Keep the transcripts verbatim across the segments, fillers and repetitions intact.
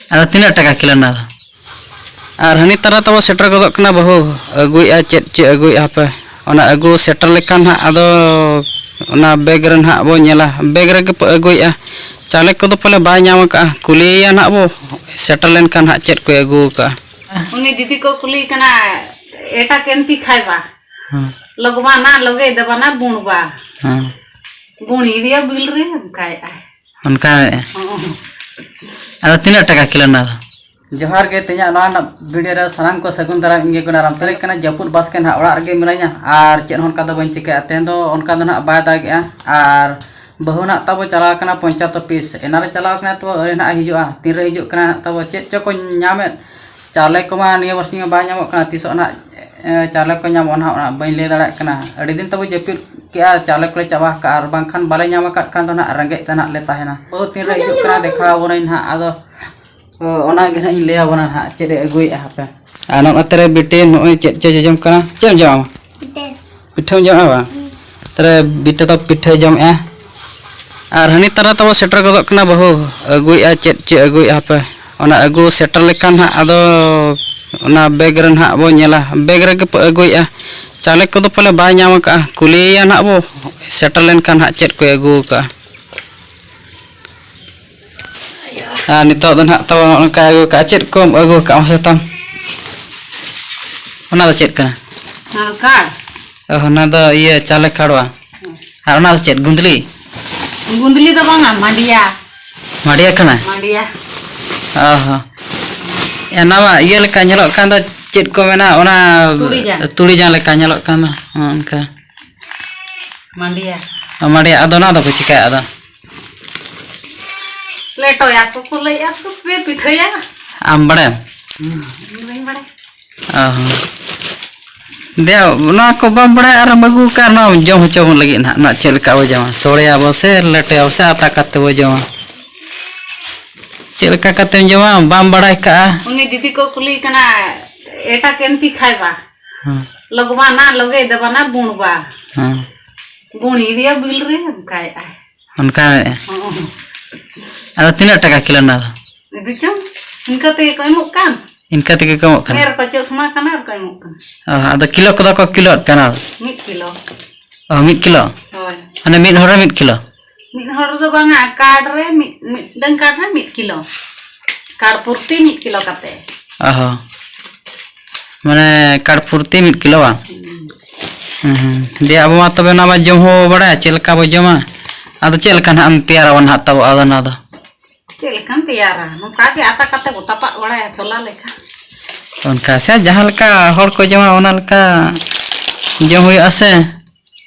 ᱟᱫᱚ ᱛᱤᱱᱟᱹᱜ ᱴᱟᱠᱟ ᱠᱤᱞᱳ ᱚᱱᱟ ᱫᱚ? ᱟᱨ ᱦᱟᱹᱱᱤ ᱛᱟᱨᱟ ᱛᱟᱵᱚ ᱥᱮᱴᱮᱨ ᱜᱚᱫᱚᱜ ᱠᱟᱱᱟ ᱵᱟᱹᱦᱩ, ᱟᱹᱜᱩᱭᱮᱫᱼᱟ ᱪᱮᱫ ᱪᱮᱫ ᱟᱹᱜᱩᱭᱮᱫᱼᱟ ᱦᱟᱯᱮ᱾ ᱚᱱᱟ ᱟᱹᱜᱩ ᱥᱮᱴᱮᱨ ᱞᱮᱠᱷᱟᱱ ᱦᱟᱸᱜ ᱟᱫᱚ ᱚᱱᱟ ᱵᱮᱜᱽ ᱨᱮ ᱱᱟᱦᱟᱜ ᱵᱚ ᱧᱮᱞᱟ, ᱵᱮᱜᱽ ᱨᱮᱜᱮ ᱯᱮ ᱟᱹᱜᱩᱭᱮᱫᱼᱟ᱾ ᱪᱟᱣᱞᱮ ᱠᱚᱫᱚ ᱯᱟᱞᱮ ᱵᱟᱭ ᱧᱟᱢ ᱟᱠᱟᱫᱼᱟ, ᱠᱩᱞᱤᱭᱮᱭᱟ ᱱᱟᱦᱟᱜ ᱵᱚ ᱥᱮᱴᱮᱨ ᱞᱮᱱᱠᱷᱟᱱ ᱦᱟᱸᱜ ᱪᱮᱫ ᱠᱚᱭ ᱟᱹᱜᱩ ᱟᱠᱟᱫᱼᱟ᱾ ᱩᱱᱤ ᱫᱤᱫᱤ ᱠᱚ ᱠᱩᱞᱤ ᱠᱟᱱᱟ, "ᱮᱴᱟ ᱠᱮᱱᱛᱤ ᱠᱷᱟᱭᱵᱟ?" ᱦᱮᱸ᱾ ᱞᱚᱜᱽᱵᱟ ᱱᱟ ᱞᱚᱜᱮ ᱫᱟᱵᱟ ᱱᱟ ᱵᱩᱬᱵᱟ᱾ ᱦᱮᱸ᱾ ᱵᱩᱬᱤ ᱫᱤᱭᱟ ᱵᱤᱞ ᱨᱮ ᱚᱱᱠᱟᱭᱮᱫᱼᱟᱭ᱾ ᱚᱱᱠᱟᱭᱮᱫᱼᱟ᱾ ᱦᱚᱸ᱾ ᱟᱫᱚ ᱛᱤᱱᱟᱹᱜ ᱴᱟᱠᱟ ᱠᱤᱞᱳ ᱚᱱᱟ ᱫᱚ? ᱡᱚᱦᱟᱨ ᱜᱮ, ᱛᱮᱦᱮᱧᱟᱜ ᱱᱚᱣᱟ ᱨᱮᱱᱟᱜ ᱵᱷᱤᱰᱤᱭᱳ ᱨᱮ ᱥᱟᱱᱟᱢ ᱠᱚ ᱥᱟᱹᱜᱩᱱ ᱫᱟᱨᱟᱢ᱾ ᱤᱧ ᱜᱮ ᱜᱩᱱᱟᱨᱟᱢ ᱛᱟᱨᱮ ᱠᱟᱱᱟ᱾ ᱡᱟᱹᱯᱩᱫ ᱵᱟᱥᱠᱮ ᱱᱟᱦᱟᱜ ᱚᱲᱟᱜ ᱨᱮᱜᱮ ᱢᱮᱱᱟᱧᱟ ᱟᱨ ᱪᱮᱫ ᱦᱚᱸ ᱚᱱᱠᱟ ᱫᱚ ᱵᱟᱹᱧ ᱪᱤᱠᱟᱹᱭᱟ᱾ ᱛᱮᱦᱮᱧ ᱫᱚ ᱚᱱᱠᱟ ᱫᱚ ᱱᱟᱦᱟᱜ ᱵᱟᱭ ᱫᱟᱜᱮᱜᱼᱟ ᱟᱨ ᱵᱟᱹᱦᱩ ᱱᱟᱦᱟᱜ ᱛᱟᱵᱚ ᱪᱟᱞᱟᱣ ᱠᱟᱱᱟ ᱯᱚᱧᱪᱟᱭᱮᱛ ᱚᱯᱷᱤᱥ᱾ ᱮᱱᱟᱱ ᱨᱮ ᱪᱟᱞᱟᱣ ᱠᱟᱱᱟ ᱛᱚ, ᱟᱹᱣᱨᱤ ᱱᱟᱦᱟᱜ ᱦᱤᱡᱩᱜᱼᱟ᱾ ᱛᱤᱱ ᱨᱮ ᱦᱤᱡᱩᱜ ᱠᱟᱱᱟ ᱱᱟᱦᱟᱜ ᱛᱟᱵᱚ ᱪᱮᱫ ᱪᱚ ᱠᱚ ᱧᱟᱢᱮᱫ᱾ ᱪᱟᱣᱞᱮ ᱠᱚᱢᱟ ᱱᱤᱭᱟᱹ ᱵᱟᱨᱥᱤᱧ ᱢᱟ ᱵᱟᱭ ᱧᱟᱢᱚᱜ ᱠᱟᱱᱟ, ᱛᱤᱥᱚᱜ ᱱᱟᱦᱟᱜ, ᱮ, ᱪᱟᱣᱞᱮ ᱠᱚ ᱧᱟᱢᱚᱜᱼᱟ ᱱᱟᱦᱟᱜ, ᱚᱱᱟ ᱵᱟᱹᱧ ᱞᱟᱹᱭ ᱫᱟᱲᱮᱭᱟᱜ ᱠᱟᱱᱟ᱾ ᱟᱹᱰᱤ ᱫᱤᱱ ᱛᱟᱵᱚ ᱡᱟᱹᱯᱤᱫ ᱠᱮᱜᱼᱟ, ᱪᱟᱣᱞᱮ ᱠᱚᱞᱮ ᱪᱟᱵᱟ ᱠᱟᱜᱼᱟ, ᱟᱨ ᱵᱟᱝᱠᱷᱟᱱ ᱵᱟᱞᱮ ᱧᱟᱢ ᱟᱠᱟᱫ ᱠᱷᱟᱱ ᱫᱚ ᱱᱟᱦᱟᱜ ᱨᱮᱸᱜᱮᱡ ᱛᱮ ᱱᱟᱦᱟᱜ ᱞᱮ ᱛᱟᱦᱮᱱᱟ᱾ ᱵᱟᱹᱦᱩ ᱛᱤᱱ ᱨᱮ ᱦᱤᱡᱩᱜ ᱠᱟᱱᱟ ᱫᱮᱠᱷᱟᱣ ᱟᱵᱚᱱᱟᱹᱧ ᱱᱟᱦᱟᱜ᱾ ᱟᱫᱚ ᱚ, ᱚᱱᱟ ᱜᱮ ᱱᱟᱦᱟᱜ ᱤᱧ ᱞᱟᱹᱭ ᱟᱵᱚᱱᱟ ᱱᱟᱦᱟᱜ ᱪᱮᱫ ᱮ ᱟᱹᱜᱩᱭᱮᱫᱼᱟ ᱦᱟᱯᱮ᱾ ᱟᱨ ᱱᱚᱜᱼᱚᱭ ᱛᱟᱨᱮ ᱵᱤᱴᱤ ᱱᱚᱜᱼᱚᱭ ᱪᱮᱫ ᱪᱚ ᱡᱚᱡᱚᱢ ᱠᱟᱱᱟ᱾ ᱪᱮᱫ ᱮᱢ ᱡᱚᱢᱟ? ᱯᱤᱴᱷᱟᱹ᱾ ᱯᱤᱴᱷᱟᱹᱢ ᱡᱚᱢᱟ ᱵᱟᱝ? ᱦᱩᱸ᱾ ᱛᱟᱨᱮ ᱵᱤᱴᱤ ᱫᱚ ᱯᱤᱴᱷᱟᱹᱭ ᱡᱚᱢᱮᱫᱼᱟ᱾ ᱟᱨ ᱦᱟᱹᱱᱤ ᱛᱟᱨᱟ ᱛᱟᱵᱚ ᱥᱮᱴᱮᱨ ᱜᱚᱫᱚᱜ ᱠᱟᱱᱟ ᱵᱟᱹᱦᱩ᱾ ᱟᱹᱜᱩᱭᱮᱫᱼᱟ ᱪᱮᱫ ᱪᱮᱫ ᱟᱹᱜᱩᱭᱮᱫᱼᱟ ᱦᱟᱯᱮ᱾ ᱚᱱᱟ ᱟᱹᱜᱩ ᱥᱮᱴᱮᱨ ᱞᱮᱠᱷᱟᱱ ᱦᱟᱸᱜ ᱟᱫᱚ ᱚᱱᱟ ᱵᱮᱜᱽ ᱨᱮ ᱱᱟᱦᱟᱜ ᱵᱚ ᱧᱮᱞᱟ᱾ ᱵᱮᱜᱽ ᱨᱮᱜᱮ ᱯᱮ ᱟᱹᱜᱩᱭᱮᱫᱼᱟ᱾ ᱪᱟᱣᱞᱮ ᱠᱚᱫᱚ ᱯᱟᱞᱮ ᱵᱟᱭ ᱧᱟᱢ ᱟᱠᱟᱫᱼᱟ᱾ ᱠᱩᱞᱤᱭᱮᱭᱟ ᱱᱟᱦᱟᱜ ᱵᱚ ᱥᱮᱴᱮᱨ ᱞᱮᱱᱠᱷᱟᱱ ᱦᱟᱸᱜ ᱪᱮᱫ ᱠᱚᱭ ᱟᱹᱜᱩ ᱟᱠᱟᱫᱼᱟ᱾ ᱟᱨ ᱱᱤᱛᱚᱜ ᱫᱚ ᱱᱟᱦᱟᱜ ᱛᱟᱵᱚ ᱱᱚᱜᱼᱚ ᱱᱚᱝᱠᱟ ᱟᱹᱜᱩ ᱠᱟᱜᱼᱟ᱾ ᱪᱮᱫ ᱠᱚᱢ ᱟᱹᱜᱩ ᱠᱟᱜᱼᱟ ᱢᱟᱥᱮ ᱛᱟᱢ? ᱚᱱᱟ ᱫᱚ ᱪᱮᱫ ᱠᱟᱱᱟ? ᱦᱮᱸ, ᱠᱟᱲ᱾ ᱚ, ᱚᱱᱟ ᱫᱚ ᱤᱭᱟᱹ ᱪᱟᱣᱞᱮ ᱠᱷᱟᱲᱣᱟ᱾ ᱦᱮᱸ᱾ ᱟᱨ ᱚᱱᱟ ᱫᱚ ᱪᱮᱫ, ᱜᱩᱸᱫᱽᱞᱤ? ᱜᱩᱸᱫᱽᱞᱤ ᱫᱚ ᱵᱟᱝᱟ, ᱢᱟᱸᱰᱤᱭᱟ᱾ ᱢᱟᱸᱰᱤᱭᱟ ᱠᱟᱱᱟ? ᱢᱟᱸᱰᱤᱭᱟ᱾ ᱚ ᱦᱚᱸ᱾ ᱚᱱᱟ ᱢᱟ ᱤᱭᱟᱹ ᱞᱮᱠᱟ ᱧᱮᱞᱚᱜ ᱠᱟᱱ ᱫᱚ, ᱪᱮᱫ ᱠᱚ ᱢᱮᱱᱟ, ᱚᱱᱟ ᱛᱩᱲᱤ ᱡᱟᱝ᱾ ᱛᱩᱲᱤ ᱡᱟᱝ ᱞᱮᱠᱟ ᱧᱮᱞᱚᱜ ᱠᱟᱱ ᱫᱚ, ᱦᱚᱸ, ᱚᱱᱠᱟ᱾ ᱢᱟᱸᱰᱤᱭᱟ᱾ ᱚ, ᱢᱟᱸᱰᱤᱭᱟ᱾ ᱟᱫᱚ ᱚᱱᱟ ᱫᱚᱠᱚ ᱪᱤᱠᱟᱹᱭᱟ ᱟᱫᱚ? ᱞᱮᱴᱚᱭᱟ ᱠᱚ ᱠᱚ ᱞᱟᱹᱭᱮᱫᱼᱟ ᱥᱮ ᱯᱮ ᱯᱤᱴᱷᱟᱹᱭᱟ? ᱟᱢ ᱵᱟᱲᱟᱭᱟᱢ? ᱤᱧ ᱵᱟᱹᱧ ᱵᱟᱲᱟᱭᱟ᱾ ᱚ ᱦᱚᱸ᱾ ᱫᱮ, ᱱᱚᱣᱟ ᱠᱚ ᱵᱟᱢ ᱵᱟᱲᱟᱭᱟ ᱟᱨᱮᱢ ᱟᱹᱜᱩ ᱟᱠᱟᱫ, ᱱᱚᱣᱟ ᱡᱚᱢ ᱦᱚᱪᱚ ᱵᱚᱱ ᱞᱟᱹᱜᱤᱫ ᱱᱟᱦᱟᱜ, ᱱᱚᱣᱟ ᱪᱮᱫ ᱞᱮᱠᱟ ᱵᱚ ᱡᱚᱢᱟ, ᱥᱚᱲᱮᱭᱟᱵᱚ ᱥᱮ ᱞᱮᱴᱚᱭᱟᱵᱚ ᱥᱮ ᱟᱛᱟ ᱠᱟᱛᱮ ᱵᱚ ᱡᱚᱢᱟ? ᱪᱮᱫ ᱞᱮᱠᱟ ᱠᱟᱛᱮᱢ ᱡᱚᱢᱟ, ᱵᱟᱢ ᱵᱟᱲᱟᱭ ᱠᱟᱜᱼᱟ? ᱩᱱᱤ ᱫᱤᱫᱤ ᱠᱚ ᱠᱩᱞᱤ ᱠᱟᱱᱟ, "ᱮᱴᱟ ᱠᱮᱱᱛᱤ ᱠᱷᱟᱭᱵᱟ?" ᱦᱮᱸ᱾ ᱞᱚᱜᱽᱵᱟ ᱱᱟ ᱞᱚᱜᱮ ᱫᱟᱵᱟ ᱱᱟ ᱵᱩᱬᱵᱟ᱾ ᱦᱮᱸ᱾ ᱵᱩᱬᱤ ᱫᱤᱭᱟ ᱵᱤᱞ ᱨᱮ ᱚᱱᱠᱟᱭᱮᱫᱼᱟᱭ᱾ ᱚᱱᱠᱟ ᱢᱮᱱᱮᱫᱼᱟ᱾ ᱦᱚᱸ᱾ ᱟᱫᱚ ᱛᱤᱱᱟᱹᱜ ᱴᱟᱠᱟ ᱠᱤᱞᱳ ᱚᱱᱟ ᱫᱚ? ᱤᱫᱤ ᱪᱚᱝ᱾ ᱤᱱᱠᱟᱹ ᱛᱮᱜᱮ ᱠᱚ ᱮᱢᱚᱜ ᱠᱟᱱ᱾ ᱤᱱᱠᱟ ᱛᱮᱜᱮ ᱠᱚ ᱮᱢᱚᱜ ᱠᱟᱱᱟ᱾ ᱮᱨ ᱠᱚ ᱪᱚᱥᱢᱟ ᱠᱟᱱᱟ ᱟᱨ ᱠᱚ ᱮᱢᱚᱜ ᱠᱟᱱᱟ᱾ ᱚ, ᱟᱫᱚ ᱠᱤᱞᱳ ᱠᱚᱫᱚ ᱠᱚ ᱠᱤᱞᱳ ᱟᱫ ᱯᱮᱭᱟ ᱚᱱᱟ ᱫᱚ? ᱢᱤᱫ ᱠᱤᱞᱳ᱾ ᱚ, ᱢᱤᱫ ᱠᱤᱞᱳ? ᱦᱳᱭ᱾ ᱢᱟᱱᱮ ᱢᱤᱫ ᱦᱚᱲ ᱨᱮ ᱢᱤᱫ ᱠᱤᱞᱳ? ᱢᱤᱫ ᱦᱚᱲ ᱨᱮᱫᱚ ᱵᱟᱝᱟ, ᱠᱟᱨᱰ ᱨᱮ ᱢᱤᱫ, ᱢᱤᱫᱴᱟᱝ ᱠᱟᱨᱰ ᱨᱮ ᱢᱤᱫ ᱠᱤᱞᱳ᱾ ᱠᱟᱨᱰ ᱯᱨᱚᱛᱤ ᱢᱤᱫ ᱠᱤᱞᱳ ᱠᱟᱛᱮ᱾ ᱚ ᱦᱚᱸ᱾ ᱢᱟᱱᱮ ᱠᱟᱨᱰ ᱯᱨᱚᱛᱤ ᱢᱤᱫ ᱠᱤᱞᱳ ᱵᱟᱝ? ᱦᱩᱸ᱾ ᱦᱩᱸ, ᱦᱩᱸ᱾ ᱫᱤᱭᱮ ᱟᱵᱚ ᱢᱟ ᱛᱚᱵᱮ ᱚᱱᱟ ᱢᱟ ᱡᱚᱢ ᱦᱚᱸ ᱵᱟᱲᱟᱭᱟ, ᱪᱮᱫ ᱞᱮᱠᱟ ᱵᱚ ᱡᱚᱢᱟ? ᱟᱫᱚ ᱪᱮᱫ ᱞᱮᱠᱟ ᱱᱟᱦᱟᱜ ᱮᱢ ᱛᱮᱭᱟᱨᱟ ᱱᱟᱦᱟᱜ ᱛᱟᱵᱚ ᱟᱫᱚ ᱚᱱᱟ ᱫᱚ? ᱪᱮᱫ ᱞᱮᱠᱟᱢ ᱛᱮᱭᱟᱨᱟ? ᱱᱚᱝᱠᱟ ᱜᱮ ᱟᱛᱟ ᱠᱟᱛᱮ ᱵᱚ ᱛᱟᱯᱟᱜ ᱵᱟᱲᱟᱭᱟ ᱪᱷᱳᱞᱟ ᱞᱮᱠᱟ᱾ ᱚᱱᱠᱟ ᱥᱮ ᱡᱟᱦᱟᱸ ᱞᱮᱠᱟ ᱦᱚᱲ ᱠᱚ ᱡᱚᱢᱟ ᱚᱱᱟ ᱞᱮᱠᱟ ᱡᱚᱢ ᱦᱩᱭᱩᱜᱼᱟ ᱥᱮ?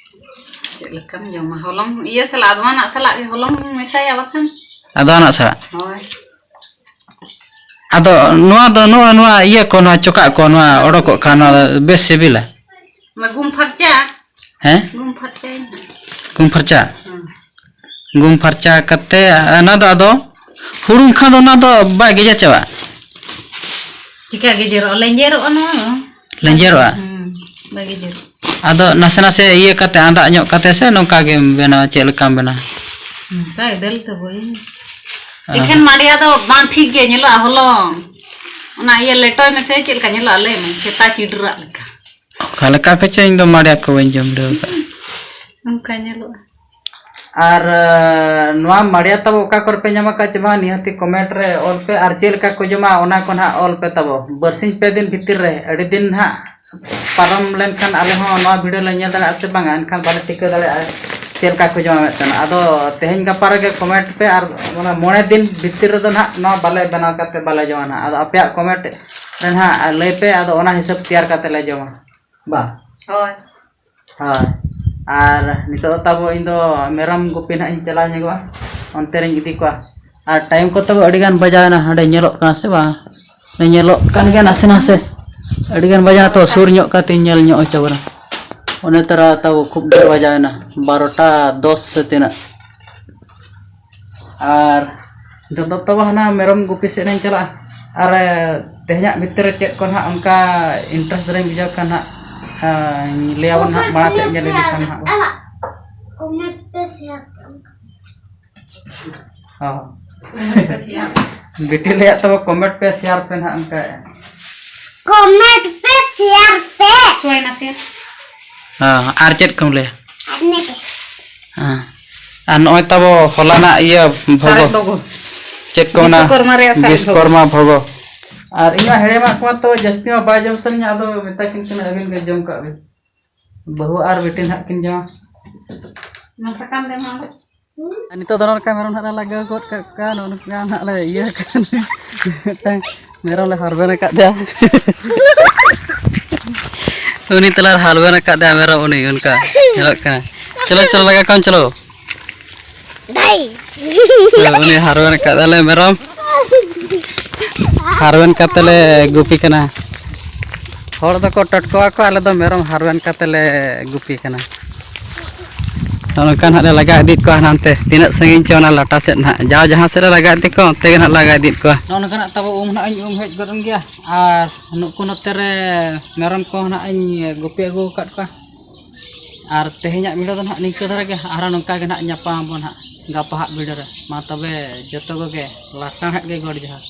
ᱪᱮᱫ ᱞᱮᱠᱟᱢ ᱡᱚᱢᱟ? ᱦᱚᱞᱚᱝ ᱤᱭᱟᱹ ᱥᱟᱞᱟᱜ, ᱟᱫᱣᱟᱱᱟᱜ ᱥᱟᱞᱟᱜ ᱜᱮ ᱦᱚᱞᱚᱝ ᱢᱮᱥᱟᱭᱟ ᱵᱟᱠᱷᱟᱱ᱾ ᱟᱫᱣᱟᱱᱟᱜ ᱥᱟᱞᱟᱜ? ᱦᱳᱭ᱾ ᱟᱫᱚ ᱱᱚᱣᱟ ᱫᱚ, ᱱᱚᱣᱟ, ᱱᱚᱣᱟ ᱤᱭᱟᱹ ᱠᱚ, ᱱᱚᱣᱟ ᱪᱚᱠᱟᱜ ᱠᱚ, ᱱᱚᱣᱟ ᱚᱰᱚᱠᱚᱜ ᱠᱷᱟᱱ, ᱱᱚᱣᱟ ᱫᱚ ᱵᱮᱥ ᱥᱤᱵᱤᱞᱟ? ᱚᱱᱟ ᱜᱩᱢ ᱯᱷᱟᱨᱪᱟ᱾ ᱦᱮᱸ? ᱜᱩᱢ ᱯᱷᱟᱨᱪᱟᱭ ᱢᱮ᱾ ᱜᱩᱢ ᱯᱷᱟᱨᱪᱟ? ᱦᱮᱸ᱾ ᱜᱩᱢ ᱯᱷᱟᱨᱪᱟ ᱠᱟᱛᱮ, ᱚᱱᱟ ᱫᱚ ᱟᱫᱚ ᱦᱩᱲᱩᱝ ᱠᱷᱟᱱ ᱫᱚ ᱚᱱᱟ ᱫᱚ ᱵᱟᱭ ᱜᱮᱡᱮᱨ ᱪᱟᱵᱟᱜᱼᱟ? ᱪᱤᱠᱟ ᱜᱮᱡᱮᱨᱚᱜᱼᱟ? ᱞᱮᱸᱡᱮᱨᱚᱜᱼᱟ ᱱᱚᱣᱟ ᱫᱚ᱾ ᱞᱮᱸᱡᱮᱨᱚᱜᱼᱟ? ᱦᱩᱸ, ᱵᱟᱭ ᱜᱮᱡᱮᱨᱚᱜᱼᱟ᱾ ᱟᱫᱚ ᱱᱟᱥᱮ ᱱᱟᱥᱮ ᱤᱭᱟᱹ ᱠᱟᱛᱮ, ᱟᱸᱫᱟᱜ ᱧᱚᱜ ᱠᱟᱛᱮ ᱥᱮ ᱱᱚᱝᱠᱟ ᱜᱮᱢ ᱵᱮᱱᱟᱣᱟ? ᱪᱮᱫ ᱞᱮᱠᱟᱢ ᱵᱮᱱᱟᱣᱟ? ᱱᱚᱝᱠᱟ ᱜᱮ ᱫᱟᱹᱞ ᱛᱟᱵᱚ ᱤᱧ᱾ ᱚ᱾ ᱮᱠᱷᱮᱱ ᱢᱟᱰᱭᱟ ᱫᱚ ᱵᱟᱝ ᱴᱷᱤᱠ ᱜᱮ ᱧᱮᱞᱚᱜᱼᱟ ᱦᱚᱞᱚᱝ᱾ ᱚᱱᱟ ᱤᱭᱟᱹ ᱞᱮᱴᱚᱭ ᱢᱮᱥᱮ, ᱪᱮᱫ ᱞᱮᱠᱟ ᱧᱮᱞᱚᱜᱼᱟ ᱞᱟᱹᱭ ᱢᱮ, ᱥᱮᱛᱟ ᱪᱤᱰᱨᱟᱜ ᱞᱮᱠᱟ᱾ ᱚᱠᱟ ᱞᱮᱠᱟ ᱠᱚᱪᱚ, ᱤᱧ ᱫᱚ ᱢᱟᱰᱭᱟ ᱠᱚ ᱵᱟᱹᱧ ᱡᱚᱢ ᱵᱤᱰᱟᱹᱣ ᱟᱠᱟᱫ᱾ ᱚᱱᱠᱟ ᱧᱮᱞᱚᱜᱼᱟ᱾ ᱟᱨ, ᱟᱸ, ᱱᱚᱣᱟ ᱢᱟᱲᱤᱭᱟ ᱛᱟᱵᱚ ᱚᱠᱟ ᱠᱚᱨᱮ ᱯᱮ ᱧᱟᱢ ᱟᱠᱟᱫ ᱪᱮ ᱵᱟᱝ, ᱱᱤᱦᱟᱹᱛᱤ ᱠᱚᱢᱮᱱᱴ ᱨᱮ ᱚᱞ ᱯᱮ᱾ ᱟᱨ ᱪᱮᱫ ᱞᱮᱠᱟ ᱠᱚ ᱡᱚᱢᱟ, ᱚᱱᱟ ᱠᱚ ᱱᱟᱦᱟᱜ ᱚᱞ ᱯᱮ ᱛᱟᱵᱚ᱾ ᱵᱟᱨᱥᱤᱧ ᱯᱮ ᱫᱤᱱ ᱵᱷᱤᱛᱤᱨ ᱨᱮ, ᱟᱹᱰᱤ ᱫᱤᱱ ᱱᱟᱦᱟᱜ ᱯᱟᱨᱚᱢ ᱞᱮᱱᱠᱷᱟᱱ ᱟᱞᱮ ᱦᱚᱸ ᱱᱚᱣᱟ ᱵᱷᱤᱰᱤᱭᱳ ᱞᱮ ᱧᱮᱞ ᱫᱟᱲᱮᱭᱟᱜᱼᱟ ᱥᱮ ᱵᱟᱝᱟ, ᱮᱱᱠᱷᱟᱱ ᱵᱟᱞᱮ ᱴᱷᱤᱠᱟᱹ ᱫᱟᱲᱮᱭᱟᱜᱼᱟ ᱪᱮᱫ ᱞᱮᱠᱟ ᱠᱚ ᱡᱚᱢᱟ ᱢᱮᱱᱛᱮ᱾ ᱟᱫᱚ ᱛᱮᱦᱮᱧ ᱜᱟᱯᱟ ᱨᱮᱜᱮ ᱠᱚᱢᱮᱱᱴ ᱯᱮ, ᱟᱨ ᱚᱱᱟ ᱢᱚᱬᱮ ᱫᱤᱱ ᱵᱷᱤᱛᱤᱨ ᱨᱮᱫᱚ ᱱᱟᱦᱟᱜ ᱱᱚᱣᱟ ᱵᱟᱞᱮ ᱵᱮᱱᱟᱣ ᱠᱟᱛᱮ ᱵᱟᱞᱮ ᱡᱚᱢᱟ ᱱᱟᱦᱟᱜ᱾ ᱟᱫᱚ ᱟᱯᱮᱭᱟᱜ ᱠᱚᱢᱮᱱᱴ ᱨᱮ ᱱᱟᱦᱟᱜ ᱞᱟᱹᱭ ᱯᱮ, ᱟᱫᱚ ᱚᱱᱟ ᱦᱤᱥᱟᱹᱵ ᱛᱮᱭᱟᱨ ᱠᱟᱛᱮ ᱞᱮ ᱡᱚᱢᱟ᱾ ᱵᱟ? ᱦᱳᱭ᱾ ᱦᱳᱭ᱾ ᱟᱨ ᱱᱤᱛᱚᱜ ᱫᱚ ᱛᱟᱵᱚ ᱤᱧ ᱫᱚ ᱢᱮᱨᱚᱢ ᱜᱩᱯᱤ ᱱᱟᱦᱟᱜ ᱤᱧ ᱪᱟᱞᱟᱣ ᱧᱚᱜᱚᱜᱼᱟ, ᱚᱱᱛᱮ ᱨᱤᱧ ᱤᱫᱤ ᱠᱚᱣᱟ᱾ ᱟᱨ ᱴᱟᱭᱤᱢ ᱠᱚ ᱛᱟᱵᱚ ᱟᱹᱰᱤ ᱜᱟᱱ ᱵᱟᱡᱟᱣ ᱮᱱᱟ, ᱦᱟᱸᱰᱮ ᱧᱮᱞᱚᱜ ᱠᱟᱱᱟ ᱥᱮ ᱵᱟᱝ? ᱧᱮᱞᱚᱜ ᱠᱟᱱ ᱜᱮᱭᱟ ᱱᱟᱥᱮ ᱱᱟᱥᱮ᱾ ᱟᱹᱰᱤ ᱜᱟᱱ ᱵᱟᱡᱟᱣ ᱮᱱᱟ ᱛᱚ, ᱥᱩᱨ ᱧᱚᱜ ᱠᱟᱛᱮᱧ ᱧᱮᱞ ᱧᱚᱜ ᱦᱚᱪᱚ ᱵᱚᱱᱟ᱾ ᱚᱱᱮ ᱛᱚᱨᱟ ᱛᱟᱵᱚ ᱠᱷᱩᱵ ᱰᱷᱮᱨ ᱵᱟᱡᱟᱣ ᱮᱱᱟ, ᱵᱟᱨᱚᱴᱟ ᱫᱚᱥ ᱥᱮ ᱛᱤᱱᱟᱹᱜ᱾ ᱟᱨ ᱱᱤᱛᱚᱜ ᱫᱚ ᱛᱚᱵᱮ ᱦᱟᱱᱟ ᱢᱮᱨᱚᱢ ᱜᱩᱯᱤ ᱥᱮᱫ ᱤᱧ ᱪᱟᱞᱟᱜᱼᱟ᱾ ᱟᱨ ᱛᱮᱦᱮᱧᱟᱜ ᱵᱷᱤᱛᱤᱨ ᱨᱮ ᱪᱮᱫ ᱠᱚ ᱱᱟᱦᱟᱜ ᱚᱱᱠᱟ ᱤᱱᱴᱟᱨᱮᱥᱴ ᱫᱷᱟᱨᱟᱧ ᱵᱩᱡᱷᱟᱹᱣ ᱠᱷᱟᱱ ᱱᱟᱦᱟᱜ, ᱟᱸ, ᱞᱟᱹᱭ ᱟᱵᱚᱱ ᱱᱟᱦᱟᱜ ᱢᱟᱲᱟᱝ ᱥᱮᱫ ᱧᱮᱞ ᱤᱫᱤ ᱠᱷᱟᱱ ᱱᱟᱦᱟᱜ᱾ ᱠᱚᱢᱮᱱᱴ ᱯᱮ, ᱥᱮᱭᱟᱨ ᱯᱮ᱾ ᱦᱚᱸ᱾ ᱵᱤᱴᱤ ᱞᱟᱹᱭᱟᱜ ᱛᱟᱵᱚ ᱠᱚᱢᱮᱱᱴ ᱯᱮ, ᱥᱮᱭᱟᱨ ᱯᱮ ᱱᱟᱦᱟᱜ ᱚᱱᱠᱟ᱾ ᱠᱚᱢᱮᱱᱴ ᱯᱮ, ᱥᱮᱭᱟᱨ ᱯᱮ᱾ ᱥᱚᱭ ᱱᱟᱥᱮ᱾ ᱦᱮᱸ, ᱟᱨ ᱪᱮᱫ ᱠᱚᱢ ᱞᱟᱹᱭᱟ? ᱟᱨ ᱱᱮᱴᱮ᱾ ᱦᱮᱸ᱾ ᱟᱨ ᱱᱚᱜᱼᱚᱭ ᱛᱟᱵᱚ ᱦᱚᱞᱟᱱᱟᱜ ᱤᱭᱟᱹ ᱵᱷᱚᱜᱚ᱾ ᱥᱟᱨᱮᱡ ᱵᱷᱚᱜᱚ᱾ ᱪᱮᱫ ᱠᱚ ᱢᱮᱱᱟ? ᱵᱤᱥᱥᱚᱠᱚᱨᱢᱟ ᱨᱮᱭᱟᱜ ᱥᱟᱨᱮᱡ ᱵᱤᱥᱠᱚᱨᱢᱟ ᱵᱷᱚᱜᱚ᱾ ᱟᱨ ᱤᱧ ᱢᱟ ᱦᱮᱲᱮᱢᱟᱜ ᱠᱚᱢᱟ ᱛᱚ ᱡᱟᱹᱥᱛᱤ ᱢᱟ ᱵᱟᱭ ᱡᱚᱢ ᱥᱟᱱᱟᱧᱟ, ᱟᱫᱚ ᱢᱮᱛᱟ ᱠᱤᱱ ᱠᱟᱱᱟ ᱟᱹᱵᱤᱱ ᱜᱮ ᱡᱚᱢ ᱠᱟᱜ ᱵᱤᱱ᱾ ᱵᱟᱹᱦᱩ ᱟᱨ ᱵᱤᱴᱤ ᱱᱟᱦᱟᱜ ᱠᱤᱱ ᱡᱚᱢᱟ᱾ ᱱᱚᱣᱟ ᱥᱟᱠᱟᱢ ᱫᱮ ᱢᱟ᱾ ᱟᱨ ᱱᱤᱛᱚᱜ ᱫᱚ ᱱᱚᱝᱠᱟ ᱢᱮᱨᱚᱢ ᱱᱟᱦᱟᱜ ᱞᱮ ᱞᱟᱜᱟᱣ ᱜᱚᱫ ᱠᱟᱜ ᱠᱚᱣᱟ, ᱱᱚᱜᱼᱚ ᱱᱚᱝᱠᱟ ᱱᱟᱦᱟᱜ ᱞᱮ ᱤᱭᱟᱹ ᱟᱠᱟᱫ᱾ ᱢᱤᱫᱴᱟᱝ ᱢᱮᱨᱚᱢ ᱞᱮ ᱦᱟᱨᱵᱮᱱ ᱟᱠᱟᱫᱮᱭᱟ᱾ ᱩᱱᱤ ᱛᱟᱞᱟᱨᱮ ᱦᱟᱨᱵᱮᱱ ᱟᱠᱟᱫᱮᱭᱟ ᱢᱮᱨᱚᱢ, ᱩᱱᱤ ᱚᱱᱠᱟ ᱧᱮᱞᱚᱜ ᱠᱟᱱᱟ᱾ ᱪᱚᱞᱚ, ᱪᱚᱞᱚ, ᱞᱟᱜᱟ ᱠᱚᱢ, ᱪᱚᱞᱚ᱾ ᱫᱟᱭ᱾ ᱦᱳᱭ, ᱩᱱᱤ ᱦᱟᱨᱵᱮᱱ ᱟᱠᱟᱫᱮᱭᱟᱞᱮ ᱢᱮᱨᱚᱢ᱾ ᱦᱟᱨᱵᱮᱱ ᱠᱟᱛᱮ ᱞᱮ ᱜᱩᱯᱤ ᱠᱟᱱᱟ᱾ ᱦᱚᱲ ᱫᱚᱠᱚ ᱴᱚᱴᱠᱚᱣᱟ ᱠᱚ, ᱟᱞᱮ ᱫᱚ ᱢᱮᱨᱚᱢ ᱦᱟᱨᱵᱮᱱ ᱠᱟᱛᱮ ᱞᱮ ᱜᱩᱯᱤ ᱠᱟᱱᱟ᱾ ᱱᱚᱜᱼᱚ ᱱᱚᱝᱠᱟ ᱱᱟᱦᱟᱜ ᱞᱮ ᱞᱟᱜᱟ ᱤᱫᱤᱭᱮᱫ ᱠᱚᱣᱟ ᱦᱟᱱᱛᱮ, ᱛᱤᱱᱟᱹᱜ ᱥᱟᱺᱜᱤᱧ ᱪᱚ ᱚᱱᱟ ᱞᱟᱴᱟ ᱥᱮᱫ ᱱᱟᱦᱟᱜ᱾ ᱡᱟᱣ ᱡᱟᱦᱟᱸ ᱥᱮᱫ ᱞᱮ ᱞᱟᱜᱟ ᱤᱫᱤ ᱠᱚᱣᱟ, ᱚᱱᱛᱮ ᱜᱮ ᱱᱟᱦᱟᱜ ᱞᱟᱜᱟ ᱤᱫᱤᱭᱮᱫ ᱠᱚᱣᱟ᱾ ᱱᱚᱜᱼᱚ ᱱᱚᱝᱠᱟ ᱱᱟᱦᱟᱜ ᱛᱟᱵᱚ ᱩᱢ ᱱᱟᱦᱟᱜ ᱤᱧ ᱩᱢ ᱦᱮᱡ ᱜᱚᱫ ᱮᱱ ᱜᱮᱭᱟ, ᱟᱨ ᱱᱩᱠᱩ ᱱᱚᱛᱮ ᱨᱮ ᱢᱮᱨᱚᱢ ᱠᱚ ᱱᱟᱦᱟᱜ ᱤᱧ ᱜᱩᱯᱤ ᱟᱹᱜᱩ ᱟᱠᱟᱫ ᱠᱚᱣᱟ᱾ ᱟᱨ ᱛᱮᱦᱮᱧᱟᱜ ᱵᱷᱤᱰᱤᱭᱳ ᱫᱚ ᱱᱟᱦᱟᱜ ᱱᱤᱝᱠᱟᱹ ᱫᱷᱟᱨᱟ ᱜᱮ, ᱟᱨᱦᱚᱸ ᱱᱚᱝᱠᱟ ᱜᱮ ᱱᱟᱦᱟᱜ ᱧᱟᱯᱟᱢ ᱟᱵᱚᱱ ᱱᱟᱦᱟᱜ ᱜᱟᱯᱟ ᱦᱟᱜ ᱵᱷᱤᱰᱤᱭᱳ ᱨᱮ᱾ ᱢᱟ ᱛᱚᱵᱮ ᱡᱚᱛᱚ ᱠᱚᱜᱮ ᱞᱟᱥᱟᱲᱦᱮᱫ ᱜᱮ ᱜᱚᱰ ᱡᱚᱦᱟᱨ᱾